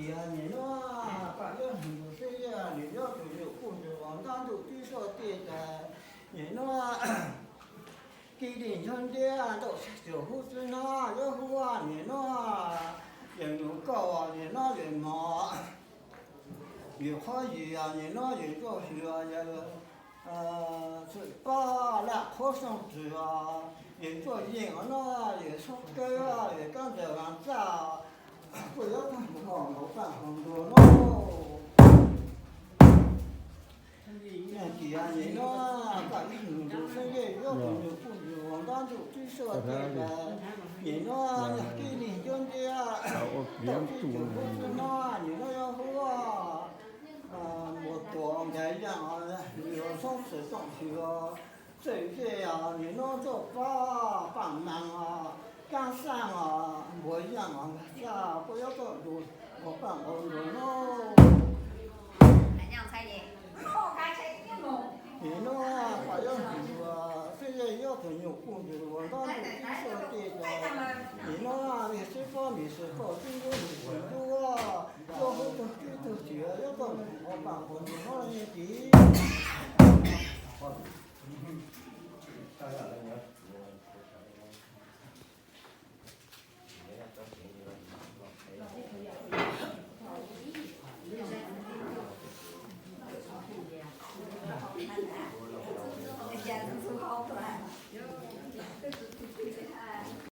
Nim no pab yog tus xib yej, nim no tus nyuam kuj ntws uas ntab ntug tib suab tiaj tas. Nim no kij li nchuab ntiab ntau tsuas hub txwb no, yuav hu nim no yawm nus kauj, nim no yawm mos, yawm qhov yis, nim no yawm ntsuag xyuas, yawm txwm pab laj qhuab xyooj txwm, yawm ntsuag yeej os no, yawm xub kawb, yawm kab ntawm vas txaj, kuj yuav tag nrho npaum paj npaum ntuag no. Tias nim no pab yog tus xib yej, yuav tus nyuam kuj ntws uas ntab ntug tib suab tiaj tas. Nim no yog kij li nchuab ntiab ntau tsuas hub txwb no, nim no yuav hu muas tuam ntais yaj, yawm xoob txwm tooj xyuas, txwm zej, nim no ntsuag pab paj mas, kab xaj, npuas yaj, vas txaj, kuj yuav tag nrho npaum paj npaum ntuag no. Nim no pab yog tus xib yej, yuav tus nyuam kuj ntws uas ntab ntug tib suab tiaj tas. Nim no niag xib pob mis xwm kauj tib ntub mis xwm ntub, yuav hu tug tib tug tias yuav tag npaum paj npaum ntuag no yeej tiv.